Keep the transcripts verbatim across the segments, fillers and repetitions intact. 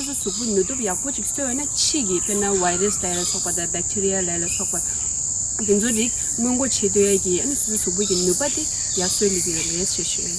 གཟུགས་པོ་ནུས་སྟོབས་ཡག་པོ་ཅིག་གསོ་བ་ན་ཕྱི་གི་དཔེར་ན་བྷའི་རེས་ལ་ལ་སོགས་པ་དང་བེག་ཊི་རི་ཡ་ལ་ལ་སོགས་པ་དེ་ཚོ་རིགས་སྔོན་འགོག་བྱེད་ཐུབ་ཡ་གི་ཨ་ནི་སོ་སོའི་གཟུགས་པོ་གི་ནུས་པ་དེ་ཡར་གསོ་སླེབས་ཀྱི་ཡོད་རེད་ཞེས་ཞུ།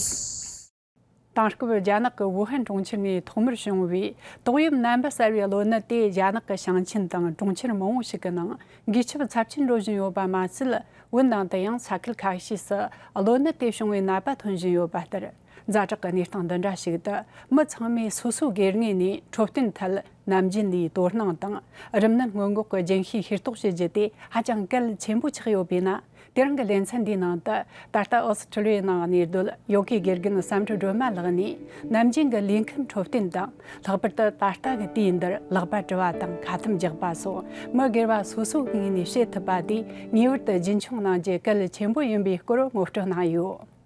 དེང་སྐབས་རྒྱ་ནག་གི་ཝུ་ཧན་གྲོང་ཁྱེར་ནས་ཐོག་མར་བྱུང་བའི་ཏོག་དབྱིབས་ནད་འབུ་གསར་བའི་གློ་ནད་དེ་རྒྱ་ནག་གི་ཞིང་ཆེན་དང་གྲོང་ཁྱེར་མང་བོ་ཞིག་གི་ནང་འགོས་ཁྱབ་ཚབས་ཆེན་འགྲོ་བཞིན་ཡོད་པ་མ་ཟད། བོད་ནང་དུ་ཡང་ས་ཁུལ་ཁ་ཤས་སུ་གློ་ནད་དེ་བྱུང་བའི་ནད་པ་ཐོན་བཞིན་ཡོད་པ་ལྟར། ཛ་དྲག་གི་གནས་སྟངས་འདི་འདྲ་ཞིག་ཏུ་མི་ཚང་མས་སོ་སོའི་སྒེར་ངོས་ནས་འཕྲོད་བསྟེན་ཐད་ནམ་རྒྱུན་ལས་དོ་སྣང་དང་རིམས་ནད་སྔོན་འགོག་གི་རྒྱུན་ཤེས་ཤེས་རྟོགས་བྱེད་རྒྱུ་དེ་ཧ་ཅང་གལ་ཆེན་པོ་ཆགས་ཡོད་པས་ན། དེ་རིང་གི་ལེ་ཚན་འདིའི་ནང་དུ་ད་ལྟ་ཨོ་སི་ཁྲུ་ལི་ཡའི་ནང་གནས་སྡོད་ཡོ་གའི་དགེ་རྒན་བསམ་འགྲུབ་སྒྲོལ་མ་ལགས་ནས་ནམ་རྒྱུན་གྱི་ལུས་ཁམས་འཕྲོད་བསྟེན་དང་ལྷག་པར་དུ་ད་ལྟ་གི་དུས་འདིར་ལག་པ་བཀྲུ་བ་དང་ཁ་ཐུམ་རྒྱག་པ་སོགས་མི་སྒེར་བ་སོ་སོའི་ངོས་ནས་བྱེད་ཐུབ་པ་དེ་ངེས་པར་དུ་རྒྱུན་འཁྱོངས་གནང་རྒྱུ་གལ་ཆེན་པོ་ཡིན་པའི་སྐོར་ངོ་སྤྲོད་གནང་ཡོད།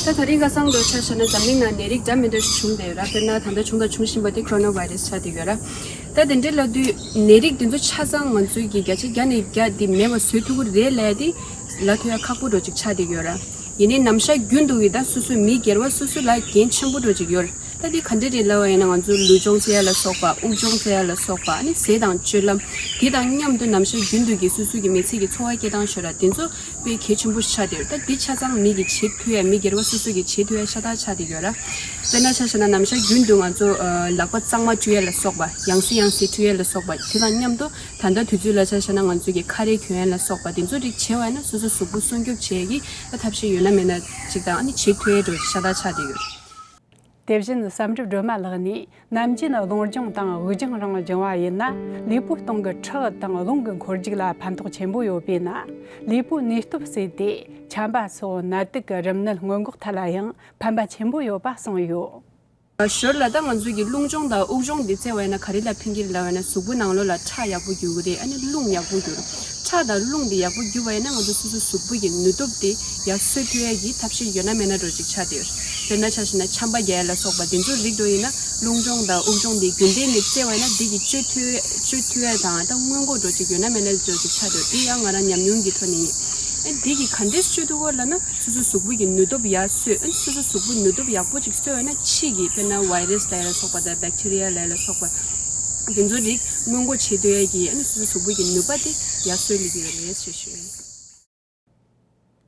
ད་ད་རིང་ཁ་སང་ལོ་ཆ་བཞག་ན་འཛམ་གླིང་ནང་ནད་རིགས་འདྲ་མི་འདྲ་ཞིག་བྱུང་བསྡད་ཡོད་ར། དཔེར་ན་ད་ལྟ་བྱུང་དང་འབྱུང་བཞིན་པ་དེ་ཁོ་རོ་ན་བྷའི་རེས་ཆགས་བསྡད་ཡོད་ར། ད་དེ་འདྲའི་ལབ་དུས་ནད་རིགས་དེ་ཚོ་ཆ་ཚང་ང་ཚོས་ཀྱི་བརྒྱ་ཆ་བརྒྱ་ནས་བརྒྱ་དེ་མེད་པ་བཟོ་ཐུབ་ཀྱི་རེད་ལབ་ཡ་དེ་ལབ་ཐུབ་ཡ་ཁག་པོ་འདྲ་ཅིག་ཆགས་བསྡད་ཡོད་ར། ཡིན་ནའི་ནམ་ཞག་རྒྱུན་དུ་གི་ད་སོ་སོའི་མི་སྒེར་བ་སོ་སོ་ལ་འགན་ཆེན་པོ་འདྲ་ཅིག་ཡོད་ར། ད་དེ་ག་འདྲ་རེད་ལབ་པ་ཡིན་ན་ང་ཚོ་ལུས་སྦྱོང་ཟེར་ཡ་ལ་སོགས་པ་དབུགས་སྦྱོང་ཟེར་ཡ་ལ་སོགས་པ་ཨ་ནི་ཟས་དང་སྤྱོད་ལམ་དེ་དང་མཉམ་དུ་ནམ་ཞག་རྒྱུན་དུ་གི་སོ་སོ་གི་མི་ཚེ་གི་འཚོ་བ་སྐྱེལ་སྟངས་ཤོད་ར་དེ་ཚོ་དཔེ་གལ་ཆེན་པོ་ཆགས་བསྡད་ཡོད། ད་འདི་ཆ་ཚང་མི་གིས་བྱེད་ཐུབ་ཡ་མི་སྒེར་བ་སོ་སོ་གིས་བྱེད་ཐུབ་ཡ་ཤ་སྟག་ཆགས་བསྡད་ཡོད་ར། དཔེར་ན་ཆ་བཞག་ན་ནམ་ཞག་རྒྱུན་དུ་ང་ཚོ་ཨ་ལག་པ་གཙང་མ་བཀྲུ་ཡ་ལ་སོགས་པ་ཡང་སེ་ཡང་སེ་བཀྲུ་ཡ་ལ་སོགས་པ་དེ་དང་མཉམ་དུ་ད་ལྟ་དུས་ཚོད་ལ་ཆ་བཞག་ན་ང་ཚོ་གི་ཁ་རས་གྱོན་ཡ་ལ་སོགས་པ་དེ་ཚོ་རིགས་བྱས་པ་ཡིན་ན་སོ་སོ་གཟུགས་པོ་སྲུང་སྐྱོབ་བྱེད་ཡ་གི་ད་ཐབས་ཤེས་ཡོད་ན་མེད་ན་ཅིག་དང་ཨ་ནི་བྱེད་ཐུབ་ཡ་འདྲ་ཤ་སྟག་ཆགས་བསྡད་ཡོད། དེ་བཞིན་བསམ་གྲུབ་སྒྲོལ་མ་ལགས་ནས་ནམ་རྒྱུན་རླུང་སྦྱོང་དང་དབུགས་སྦྱོང་རང་སྦྱོང་བ་ཡིན་ན་ལུས་པོའི་སྟེང་གི་ཁྲག་དང་རླུང་གི་འཁོར་རྒྱུག་ལ་ཕན་ཐོགས་ཆེན་པོ་ཡོད་པས་ན་ལུས་པོའི་ནུས་སྟོབས་བསྲེས་ཏེ་ཆམ་པ་སོགས་ནད་དུག་གི་རིམས་ནད་སྔོན་འགོག་ཐད་ལ་ཡང་ཕན་པ་ཆེན་པོ་ཡོད་པ་གསུངས་ཡོད། ཞོར་ལ་ད་ང་ཚོས་ཀྱི་རླུང་སྦྱོང་དང་དབུགས་སྦྱོང་འདི་རྩེ་བ་ཡིན་ན་ག་རེ་ལ་ཕན་གྱི་རེད་ལབ་པ་ཡིན་ན་གཟུགས་པོ་ནང་ལོགས་ལ་ཁྲག་ཡག་པོ་རྒྱུག་གི་རེད། ཨ་ནི་རླུང་ཡག་པོ་རྒྱུག་ཁྲག་དང་རླུང་འདི་ཡག་པོ་རྒྱུག་པ་ཡིན་ན་ང་ཚོ་སོ་སོའི་གཟུགས་པོ་གི་ནུས་སྟོབས་དེ་ཡར་གསོ་ཐུབ་ཡ་གི་ཐབས་ཤེས་ཡོད་ན་མེད་ན་འདྲ་ཅིག་ཆགས་བསྡད་ཡོད། དཔེར་ན་ཆ་བཞག་ན་ཆམ་པ་རྒྱག་ཡ་ལ་སོགས་པ་དེ་ཚོ་རིགས་འདྲ་ཡིན་ན་རླུང་སྦྱོང་དང་དབུགས་སྦྱོང་འདི་རྒྱུན་ལྡན་ནས་རྩེ་བ་ཡིན་ན་འདི་གི་བཅོས་ཐུབ་བཅོས་ཐུབ་ཡ་དང་ད་སྔོན་འགོག་འདྲ་ཅིག་ཡོད་ན་མེད་ན་འདྲ་ཅིག་ཆགས་བསྡད་ཡོད། འདི་ཡང་ང་རང་ཉམས་མྱོང་གི་ཐོག་ནས་ཡིན། ཨ་འདི་གི་ག་འདྲས་བཅོས་ཐུབ་ཀྱི་ལབ་ན། སོ་སོའི་གཟུགས་པོ་གི་ནུས་སྟོབས་ཡར་གསོས། ཨ་ནི་སོ་སོའི་གཟུགས་པོའི་ནུས་སྟོབས་ཡག་པོ་ཅིག་གསོས་པ་ན་ཕྱི་གི་དཔེར་ན་བྷའི་རེས་ལ་ལ་སོགས་པ་དང་བེག་ཊི་རི་ཡ་ལ་ལ་སོགས་པ་དེ་ཚོ་རིགས་སྔོན་འགོག་བྱེད་ཐུབ་ཡ་གི་ཨ་ནི་སོ་སོའི་གཟུགས་པོ་གི་ནུས་པ་དེ་ཡར་གསོས་སླེབས་ཀྱི་ཡོད་རེད་ཞེས་ཞུ།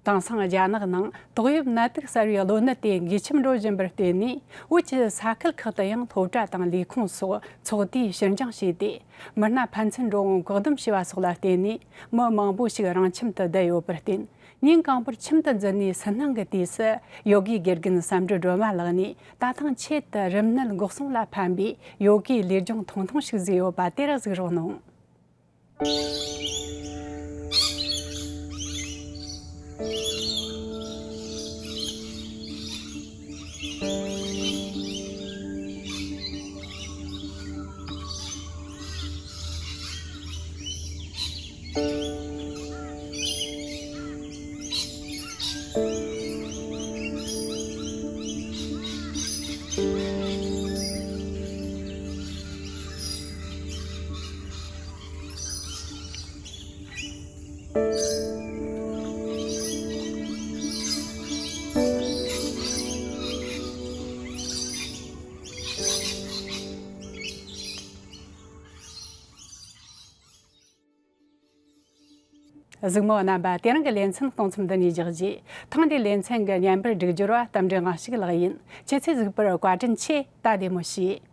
དེང་སང་རྒྱ་ནག་ནང་ཏོག་དབྱིབས་ནད་དུག་གསར་བའི་གློ་ནད་དེ་འགོས་ཁྱབ་འགྲོ་བཞིན་པར་བརྟེན་ནས་བོད་ཀྱི་ས་ཁུལ་ཁག་ཏུ་ཡང་སློབ་གྲྭ་དང་ལས་ཁུངས་སོགས་ཚོགས་དུས་ཕྱིར་འགྱངས་བྱས་ཏེ་མི་སྣ་ཕན་ཚུན་འགྲོ་འོང་བཀག་སྡོམ་བྱས་པ་སོགས་ལ་བརྟེན་ནས་མི་མང་པོ་ཞིག་རང་ཁྱིམ་དུ་བསྡད་ཡོད་པར་བརྟེན། ཉིན་གང་པོར་ཁྱིམ་དུ་འཛུལ་ནས་སུན་སྣང་གི་དུས་སུ་ཡོ་གའི་དགེ་རྒན་བསམ་གྲུབ་སྒྲོལ་མ་ལགས་ནས་ད་ཐེངས་ཆེད་དུ་རིམས་ནད་འགོག་སྲུང་ལ་ཕན་པའི་ཡོ་གའི་ལུས་སྦྱོང་ཐུང་ཐུང་ཞིག་བཟོས་ཡོད་པ་དེར་གཟིགས་རོགས་གནང་། གཟིགས་མོ་རྣམ་པ། དེ་རིང་གི་ལེ་ཚན་གཏོང་མཚམས་འདི་ནས་རྒྱག་རྗེས། ཐེངས་འདིའི་ལེ་ཚན་གྱི་བརྙན་པར་སྒྲིག་སྦྱོར་བ་རྟ་མགྲིན་དབང་ཕྱུག་ལགས་ཡིན། ཁྱེད་ཚོས་གཟིགས་པར་བཀའ་དྲིན་ཆེ། ད་བདེ་མོ་བྱོས།